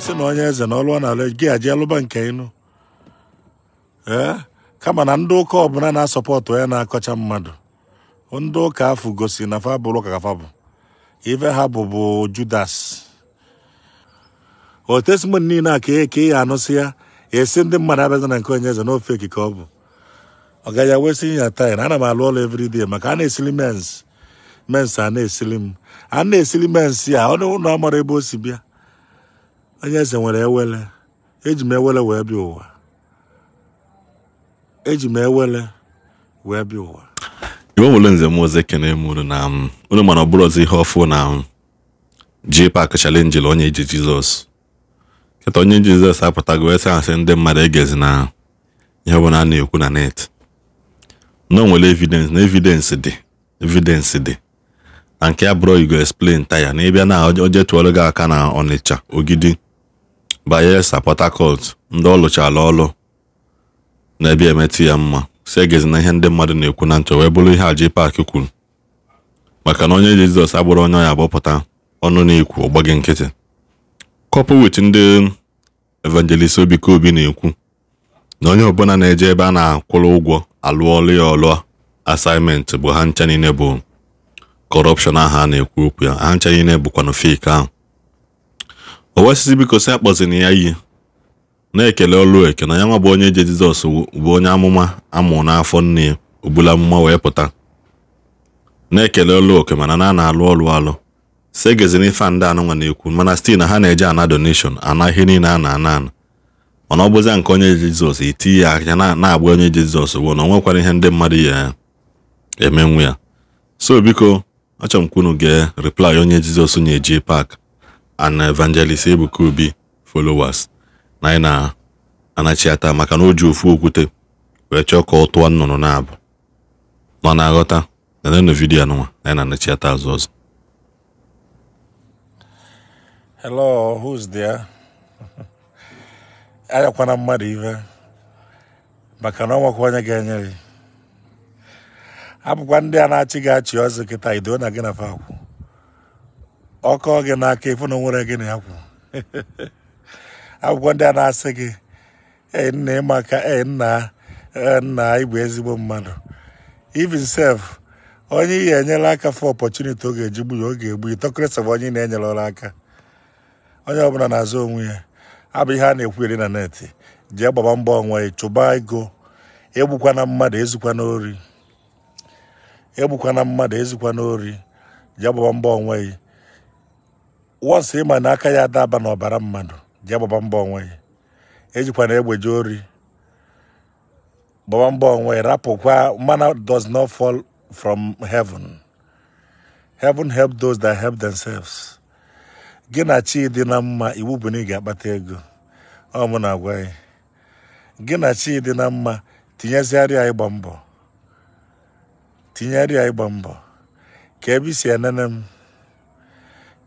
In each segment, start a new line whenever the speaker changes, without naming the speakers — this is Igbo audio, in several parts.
Isi na onye eze na ọlụ ọ na-alụ gị aji alụba nke ịnụ. Ee, kama na ndị ụka ọbụla na-asọpọtụ onye na-akọcha mmadụ, ndị ụka afụ gosi na fa bụrụ ụka ka fa bụ. Ife ha bụ Judas. O testimony niile a ka ị ya anụsị ya esi ndị mmadụ abịaza na nke onye eze n'ofe ekike ọ bụ. Ọ gaghị awesi ya taa na ana m alụ ọlụ everyday maka a na-esili mens mens a na-esili m a na-esili mens ya ọ ụlọ amara ebe o si bịa. Onye eze nwere ewele. Eji m ewele wee bịa ụwa. Eji m ewele wee bịa ụwa.
Iwe nwere nze m ọzọ ekene m unu na unu mana ọ bụrụ ọzọ ihe ọfụ na JPAC challenge onye ije Jizọs. Kịta onye Jizọs apụtago wee sị asị ndị mmadụ egezi na ihe ọbụla a na-ekwu na net. Na o nwere evidence na evidence dị na nke ya bụrụ you go explain taya na ịbịa na oje tụọrọ gị aka na Ọnịcha Ogidi Bayelsa Port Harcourt ndị ọ lụchala ọlụ na-ebe emetụ ya mma si egezi na ihe ndị mmadụ na-ekwu na ntị wee bụrụ ihe a JPAC kwuru maka na onye Jizọs abụrụ onye ọ ya agbọpụta ọnụ na-ekwu ọgba gị nkịtị. Couple with ndị evangelist Ebuka Obi na-ekwu na onye ọbụla na-eje ebe a na-akwụrụ ụgwọ alụ ọlụ ya ọlụ assignment bụ ha ncha niile bụ corruption ahụ a na-ekwu okwu ya, ha ncha niile bụkwanụ fake ahụ. O wesịsị biko sị akpọzina ya iyi na-ekele ọlụ eke na ya nwa bụ onye je Jizọs bụ onye amụma amụ n'afọ nne ya ogbula amụma wee pụta na-ekele ọlụ oke mana na na-alụ ọlụ alụ si egezina ife ndị anụnwa na-ekwu mana still na ha na-eje ana donation ana ihe niile a na-ana ana mana ọ bụzia nke onye Jizọs eti ya aka na-agba onye Jizọs bụ na o nwekwara ihe ndị mmadụ ya emenwu ya. So biko achọrọ m ka unu gee reply onye Jizọs nye JPAC and evangelist Ebuka Obi followers na anyị na-anachiata maka na o ji ofu okwute wee chọọ ka ọ tụọ nnụnụ na-abụ nọ na-aghọta na na vidiyo anụnwa na anyị na-anachiata azụ ọzọ.
Hello, who's there? Ayakwana mmadụ ife maka na ọ nwekwa onye ga-enye gị. Abụkwa ndị a na-achị gị achị ọzọ kịta ido na gị na fa akwụ. Ọkọ gị n'aka ịfụ na nwere gị na ya kwụ. Abụkwa ndị a na-asị gị ee nna ịmaka ee nna nna ịbụ ezigbo mmadụ. Even self onye ihe enyela aka for opportunity ọ ga-eji gbu ya ọ ga-egbu ya tọkịrịsị bụ onye na-enyere ọrụ aka. Onye ọbụla na-azụ onwe ya abụ ihe a na-ekwu eri na neti jee gbaba mbọ onwe ya chụba ego egbukwana mmadụ ezukwana ori egbukwana mmadụ ezukwana ori jee gbaba mbọ onwe ya. Once ịma na aka ya adaba n'ọbara mmadụ jee gbaba mbọ onwe ya. Ejikwana egbe jee ori gbaba mbọ onwe ya. Rapụkwa manna does not fall from heaven. Heaven help those that help themselves. Gị na chi dị na mma iwu bụ na ị ga-akpata ego. Ọ mụ na-agwa gị. Gị na chi dị na mma tinyezigharịa ịgba mbọ. Tinyegharịa ịgba mbọ. Ka ebe isi enene m.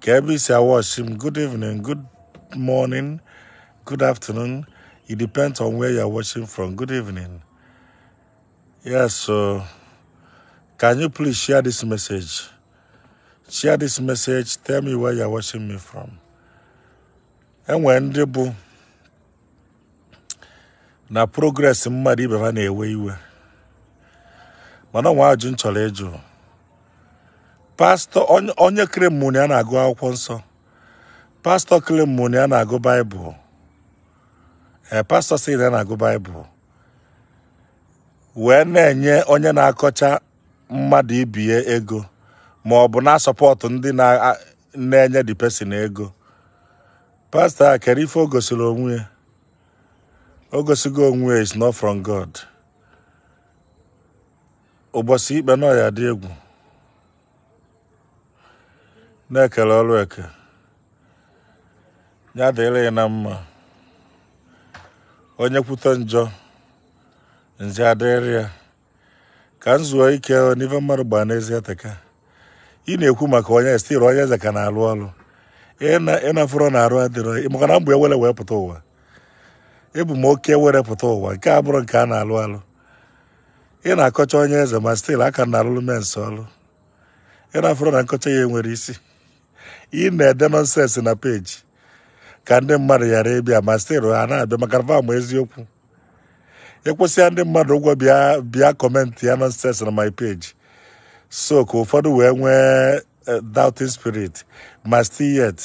Ka ebe isi awọchi m. Good evening, good morning, good afternoon. It depends on where you are watching from. Good evening. Yes, so can you please share this message? Share this message. Tell me where you are watching me from. Enwe ndị bụ na progress mmadụ ibe ha na-ewe iwe. Mana nwa ajụ m chọrọ ịjụ. Pastọ onye claim na ya na-agụ akwụkwọ nsọ. Pastọ claim na ya na-agụ Baịbụl. Pastọ sị na ya na-agụ Baịbụl. Wee na-enye onye na-akọcha mmadụ ibie ego ma ọ bụ na-asọpọtụ ndị na-enye the person ego. Pastọ a kere ife o gosiri onwe ya. O gosigo onwe ya is not from God. Ụbọchị ikpe nọ ya dị egwu. Na-ekele ọrụ eke. Ya dịrị ya na mma. Onye kwute njọ nje adịrị ya. Ka m zuo ike n'ife mmadụ gbaa n'ezi eteka. Ị na-ekwu maka onye still onye eze ka na-alụ ọrụ. Ị na-afụrọ na-arụ adịrọ maka na mgbe ewere wee pụta ụwa. Ebu m oke were pụta ụwa nke a bụrụ nke a na-alụ alụ. Ị na-akọcha onye eze ma still aka na-alụlụ mens ọlụ. Ị na-afụrọ na nkọcha ya enwere isi. Ị na-ede nonsense na peji. Ka ndị mmadụ ghara ịbịa, ma still ha na-abịa maka na ma eziokwu. Ekwesịa ndị mmadụ ụgwọ bịa bịa comment ya nonsense na my page. So ka ụfọdụ wee nwee doubting spirit, ma still yet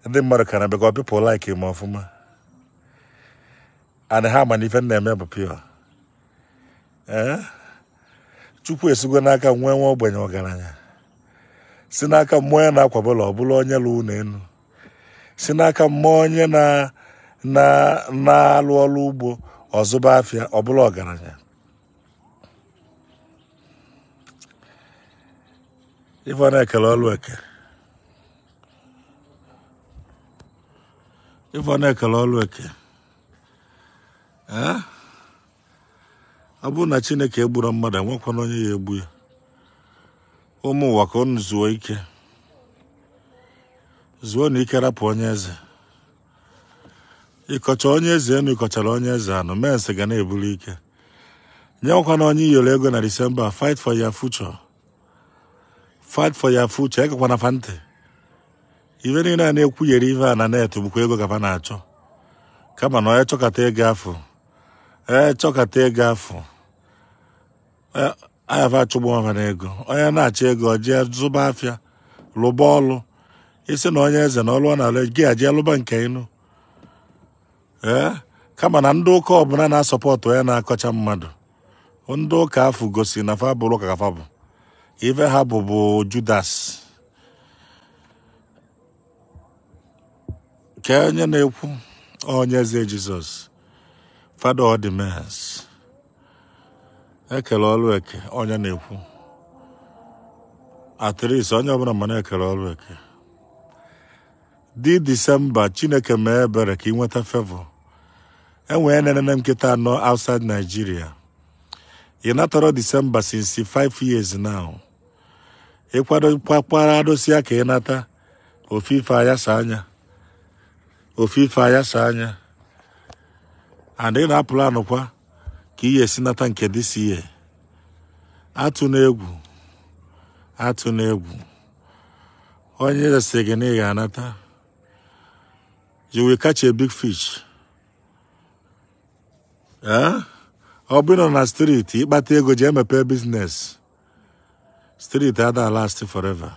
ndị mmadụ ka na because people like him ọfụma. And ha ma na ife m na-eme bụ pure. Ee, Chukwu esigo n'aka nwee nwa ogbenye ọgaranya, si n'aka mmụọ ya na-akwabụla ọ bụla onye lụ ụlọ elu, si n'aka mmụọ onye na na na-alụ ọrụ ugbo ọzụba afịa ọ bụla ọgaranya. Ife ọ na-ekele ọlụ eke, ife ọ na-ekele ọlụ eke. Ee, ọ bụrụ na Chineke egburu mmadụ, enwekwana onye ya egbu ya. Ụmụ ụwa, ka unu zuo ike, zuo na ike, rapụ onye eze. Ịkọcha onye eze enu, ịkọchara onye eze anụ mens ga na-eburu ike. Nyewakwana onye iyoro ego na Disemba. Fight for your future, fight for your future. Egekwana fa ntị. Ife niile a na-ekwunyere ife a na net bụkwa ego ka fa na-achọ. Kama na onye chọkata ego afọ, ee, chọkata ego afọ ayafa achụgbu onwe na ego. Onye na-achọ ego, ọ jee zụba afịa, lụba ọlụ. Isi na onye eze na ọlụ ọ na-alụ gị ajee lụba nke ịnụ. Ee, kama na ndị ụka ọbụla na-asọpọtụ onye na-akọcha mmadụ, ndị ụka afọ gosi na fa bụrụ ụka ka fa bụ ife ha bụ Judas. Ka onye na-ekwu onye eze Jizọs, Father of the mess, ekele ọlụ eke. Onye na-ekwu at least onye ọbụla ma na-ekele ọlụ eke dị Disemba. Chineke mee ebere ka ị nweta favor. Enwee nenene nkịta anọ outside Nigeria. Ị natọrọ Disemba since 5 years now. Ịkwado kpakwara adosia ka ị nata ofufe ayasa anya, ofufe ayasa anya. And ị na-apụlanụ kwa ka ị esi nata nke this year. Atụ n'egwu, atụ n'egwu. Onye sị gị na ị ga-anata, you will catch a big fish. Eh? Ọ bụrụ na street ịkpata ego, jee mepee business. Street ada last forever.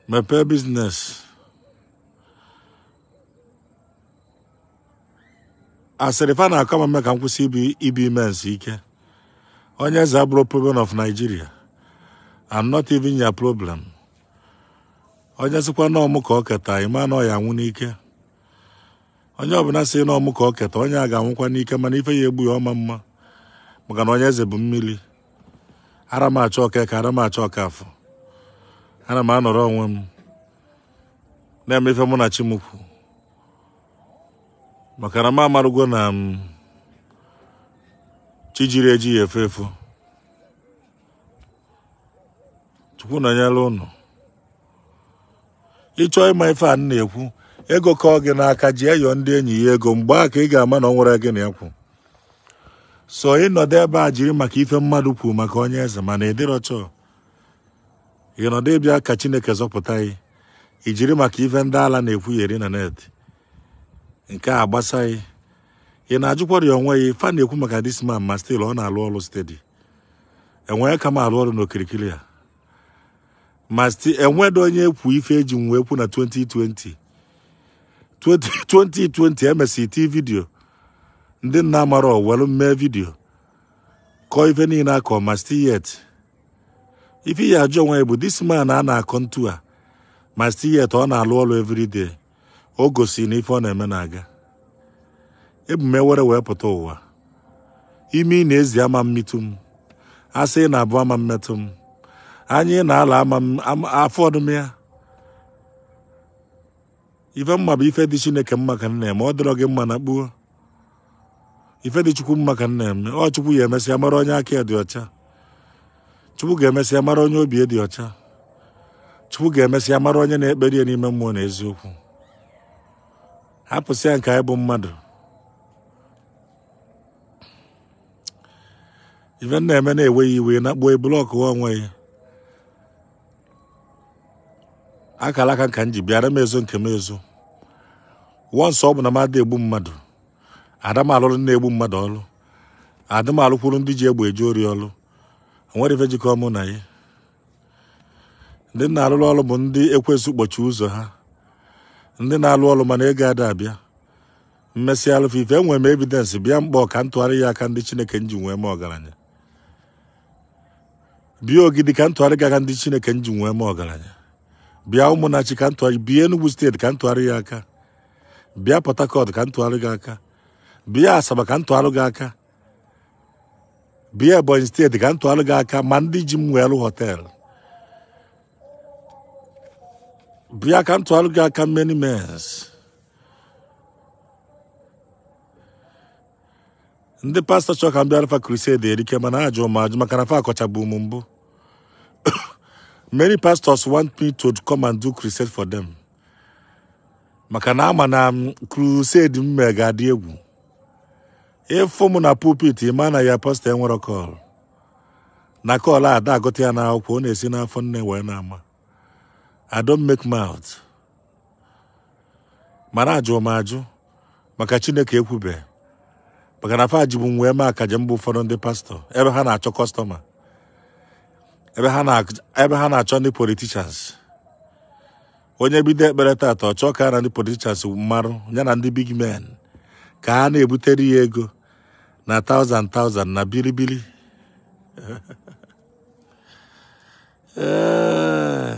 Mepee business. Asịrị fa na-akọ m ka m kwụsị ibi imens ike. Onye eze abụrụ problem of Nigeria. I'm not even your problem. Onye sịkwa na ọmụ ka ọ keta, ịma na ọ ya anwụ n'ike. Onye ọbụla sị na ọmụ ka ọ keta, onye a ga-anwụkwa n'ike. Mana ife ya egbu ya ọma mma, maka na onye eze bụ mmiri. Ara m achọ ọka ka ara m achọ ọka afọ. Ana m anọrọ onwe m na-eme ife mụ na chi m kwu, maka na m amarụgo na m chi jiri eji ya efe efu. Chukwu nọnyere ụnụ. Ịchọọ ịma ife a m na-ekwu, ego ka ọ gị n'aka, ji eyọ ndị enyi ya ego. Mgbe a ka ị ga-ama na ọ nwere gị na ya kwu. So ịnọdụ ebe a jiri maka ife mmadụ kwu maka onye eze, mana ịdịrọchọ ịnọdụ ịbịa ka Chineke zọpụta gị, ijiri maka ife ndị ala na-ekwugheri na net nke a gbasaghị. Ị na-ajụkwara ya onwe ya, fa na-ekwu maka this man, ma still ọ na-alụ ọrụ steady. Enwee ka m alụ ọrụ n'okirikiri a, ma enwedo onye ekwu ife eji m wee kwu na 2020. 2020 emesi ti video, ndị nna amara welu mee video kọọ ife niile akọ, ma still yet ife ya ajụ onwe ya bụ this man a na-akọ ntu a, ma still yet ọ na-alụ ọrụ everyday. O gosi na ife ọ na-eme na-aga. Ebu m ewere wee pụta ụwa. Imi na-ezi ama mmetụ m, asị na abụ ama mmetụ m, anyị na-ala ama m afọ ọdụm ya. Ife mma bụ ife dị Chineke mma ka m na-eme. Ọ dịrọ gị mma na kpuo. Ife dị Chukwu mma ka m na-eme. Ọ Chukwu ya emesịa mara onye aka ya dị ọcha. Chukwu ga-emesịa mara onye obi ya dị ọcha. Chukwu ga-emesịa mara onye na-ekpere ya n'ime mmụọ na eziokwu. Hapụsịa nke anyị bụ mmadụ. Ife m na-eme na-ewe ya iwe na kpuo block onwe ya. Akara aka ka m ji bịara m ezo nke m ezo. Once ọ bụ na m ada egbu mmadụ, ada m alụrụ na-egbu mmadụ ọlụ, ada m alụkwuru ndị ji egbe eje ori ọlụ. Onwere ife jikọ mụ na ya. Ndị na-alụrụ ọlụ bụ ndị ekwensu kpọchi ụzọ ha, ndị na-alụ ọlụ mana ego ada abịa. Mmesị alụfe ife, enwere m evidence bịa mkpọ ka m tụgharị ya aka ndị Chineke nji nwee m ọgaranya. Bịa Ogidi ka m tụgharị gị aka ndị Chineke nji nwee m ọgaranya. Bịa Ụmụnachi ka m tụgharị, bịa Enugu steeti ka m tụgharị ya aka. Bịa Port Harcourt ka m tụgharị gị aka. Bịa Asaba ka m tụgharị gị aka. Bịa Ebonyi steeti ka m tụgharị gị aka ma ndị ji m wee lụ họteelụ. Bịa ka m tụgharị gị aka many mens. Ndị pastọ chọọ ka m bịa alụfa crusade erike, mana ha jụrụ m ajụ maka na fa akọchabu m mbụ. Many pastors want me to come and do crusade for them. Maka na ama na crusade m mee ga-adị egwu. Ịfụ m na pulpit, ịma na ya pastọ enwere call. Na call a ada agụta ya n'akwụkwọ, ọ na-esi n'afọ nne wee na-ama. I don't make mouth. Mana ajụrụ m ajụ maka Chineke ekwube. Maka na fa jibu m wee mee akaje mbụ ụfọdụ ndị pastọ ebe ha na-achọ customer, ebe ha na-achọ ndị politicians. Onye bido ekpere tata, ọ chọọ ka na ndị politicians marụ ya na ndị big men ka ha na-ebutere ya ego na thousand thousand na bilibili. Ee,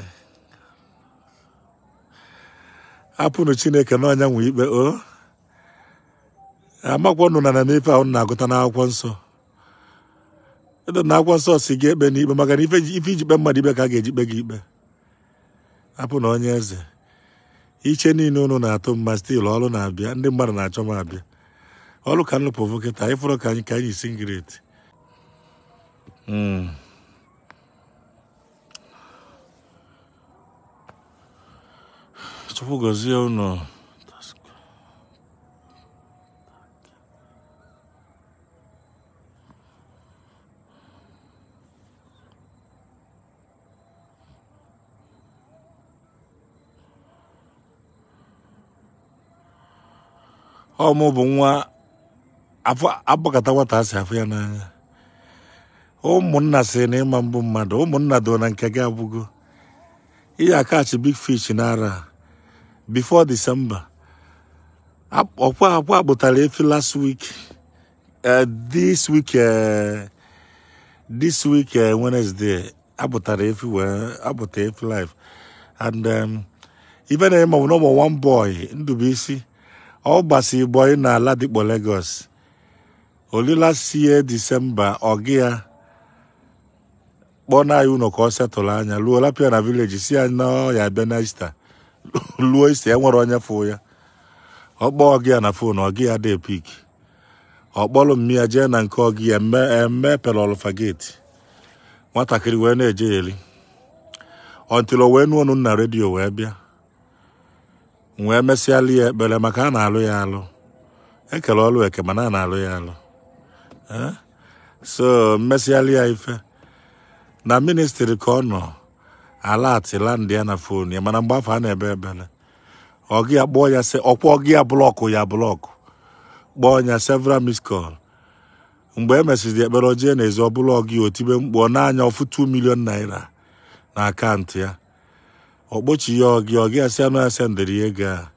hapụnụ Chineke n'ọnya nwe ikpe. O amakwa nụ na n'ife ahụ na-agụta n'akwụkwọ nsọ. Edo na akwụkwọ nsọ si gị ekpe n'ikpe, maka na ife iji kpe mmadụ ikpe ka a ga-eji kpe gị ikpe. Hapụ na onye eze. Iche niile unu na-atụ mma stiil ọrụ na-abịa, ndị mmadụ na-achọ m abịa. Ọrụ ka nlụpụ kịta, ịfụrụ ka anyị ka anyị singlet. Chukwu gọzie unu. Ọ mụ bụ nwa afọ agbakọta nwata asị afụ ya n'anya. Ụmụnna sị na ịma mbụ mmadụ, ụmụnna do na nke gị abụgo. Ihe akachi big fish n'ara before December. Ọkwa akwa kpụtara efi last week. This week Wednesday apụtara efi wee apụta efi life. And ife na-eme bụ na ụmụ one boy Ndubuisi ọ gbasi boy na Ladipo Lagos. Olila sie December ọgị ya kpọọ na anyị ụlọ ka ọ setụlụ anya luo lapịa na village si anyị na ọ ya abịa na Easter. Luo Easter ya nwere onye fụ ya. Ọ kpọọ ọgị ya na phone, ọgị ya dị pik. Ọ kpọrọ mmi ya jee na nke ọgị ya eme pelọlụfa gate. Nwatakịrị wee na-eje eri. Until o wee nụ ọnụ na redio wee bịa. Wee mesịalụ ya ekpere maka a na-alụ ya alụ. Ekele ọlụ eke mana a na-alụ ya alụ. So mmesịalụ ya ife. Na ministry ka ọ nọ alert land ya na phone ya, mana mgbe afọ a na-ebe ebele. Ọgị ya kpọọ ya sị ọkwa ọgị ya blọkụ ya blọkụ. Kpọọ ya several missed call. Mgbe e mesịrị ekpere o jee n'ezi ọ bụla ọgị otibe mkpu ọ na-anya ọfụ 2 million naira na akaụntụ ya. Ọ kpochi ya ọgị ọgị ya sị anụ ya sendịrị ya ego a.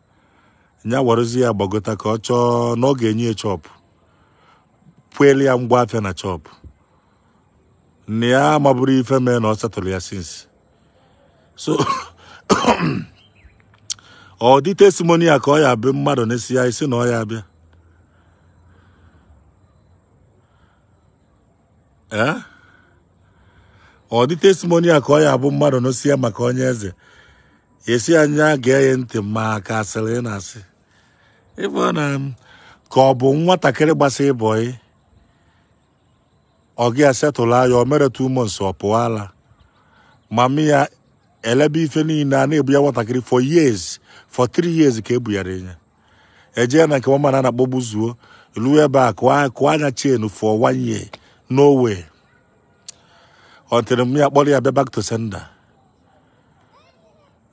Nya warụzi ya gbagota ka ọ chọọ na ọ ga-enye ya chọpụ. Pụelu ya ngwa afịa na chọpụ. Nne ya mabụrụ ife mee na ọ setụrụ ya since. So ọ dị testimony ya ka ọ ya abịa mmadụ na-esi ya isi na ọ ya abịa. Ọ dị testimony ya ka ọ ya abụ mmadụ na-esi ya maka onye eze. Esi anya gee ya ntị ma ka asịrị ị na-asị. Ịbụ na ka ọ bụ nwatakịrị gbasị bọyị. Ọ gị asetụlụ anya o mere 2 months ọ pụọ ala. Mami ya elebe ife niile a na-ebu ya nwatakịrị for years, for 3 years ka ebugharị ya. Eje na nke mama na na-akpọgbu zuo ruo ebe a kụọ anya chain for 1 year. No way. Until m ya kpọrọ ya bịa back to sender.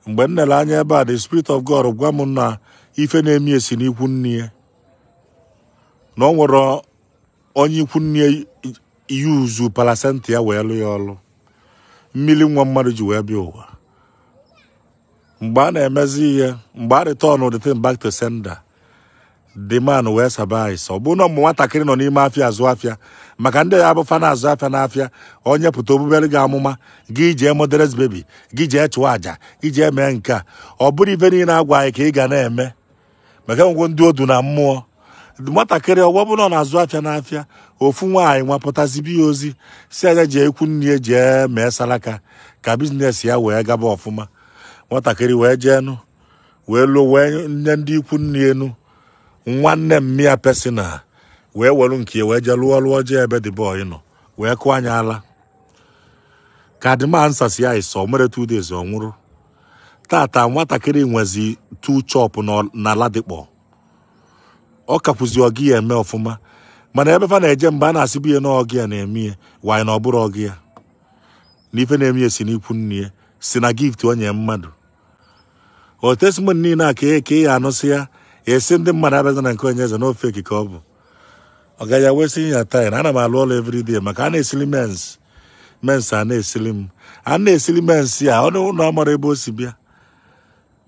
Mgbe m nere anya ebe a, the Spirit of God gwa m na Ife na-eme esi n'ikwu nne ya na ọ nwere onye ikwu nne yuzu palasenti ya wee lụ ya ọlụ. Mmiri nwa mmadụ ji wee bịa ụwa. Mgbe a na-emezi ihe, mgbe a return the thing back to sender, the man wee saba ịsọ. Ọ bụrụ na ụmụ nwatakịrị nọ n'ime afịa azụ afịa, maka ndị ya bụ fa na-azụ afịa n'afịa, onye pụta obubere gị amụma, gị jee moderate baby, gị jee chụọ àjà, gị jee mee nke a. Ọ bụrụ ife niile agwa anyị ka ị ga na-eme, maka enwegwo ndị odu na mmụọ. Nwatakịrị ọgbọ bụ na ọ na-azụ afịa n'afịa, ofu nwaanyị nwapụtazibi ya ozi si anya jee ikwu nne ya jee mee salaka ka business ya wee gaba ọfụma. Nwatakịrị wee jeenụ wee lụọ wee nye ndị ikwu nne enu nwanne mmịa pesina wee welu nke wee jee lụọ ọlụ ọjọọ ebe the boy nọ wee kụọ anya ala. Ka the man sasi ya ịsọ mere 2 days ọ nwụrụ. Tata nwatakịrị nwezi 2 chop na Ladipo. Ọ kakwụzi ọgị ya eme ọfụma, mana ebe fa na-eje mgbe a na-asịbu ya na ọgị ya na-eme ya wanyị na ọ bụrụ ọgị ya na ife na-eme ya si n'ikwu nne ya si na gift onye mmadụ. O testimony niile a ka ị ya anụsị ya esi ndị mmadụ abịaza na nke onye eze n'ofe ka ọ bụ. Ọ gaghị awesi ya taa na ana m alụ ọrụ everyday maka a na-esili mens mens a na-esili m a na-esili mens ya ọnụ ụlọ amara ebe o si bịa.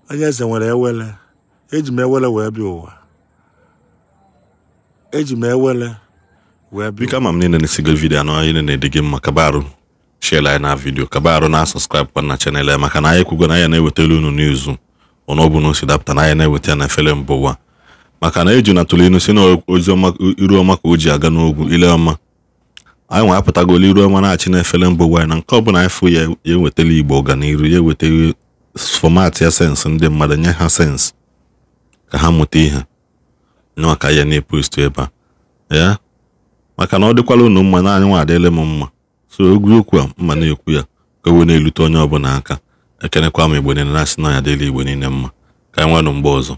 Onye eze nwere ewele, eji m ewele wee bịa ụwa, eji m ewele wee bịa.
Biko ama m niile na-esigo vidiyo anọ anyị na-ede gị mma, kabarụ share anyị na vidiyo, kabarụ na subscribe kwa na channel ya, maka na anyị ekwugo na anyị na-ewetara unu n'izu ọnụ ọbụla o si dapụta na anyị na-eweta ya na efere mba ụwa, maka na eju na tụrụ inu si na oziọma iru ọma ka o ji aga n'ogwu ile ọma. Anyị nwa apụtagolo iru ọma na-achị na efere mba ụwa na nke ọbụla anyị fụ ya ewetala Igbo ọganiru, ya ewetara fọmatị ya sensị ndị mmadụ, nye ha sensị ka ha mụta ihe nwa ka ya na-epostu ebe a ya, maka na ọ dịkwala unu mma na anyị nwa adịla m mma. So egwu okwu a mma na-ekwu ya ka o wee na-elute onye ọbụla aka. Ekenekwa m Igbo niile na-asị na ya adịla Igbo niile mma. Ka anyị nwenụ mgbe ọzọ.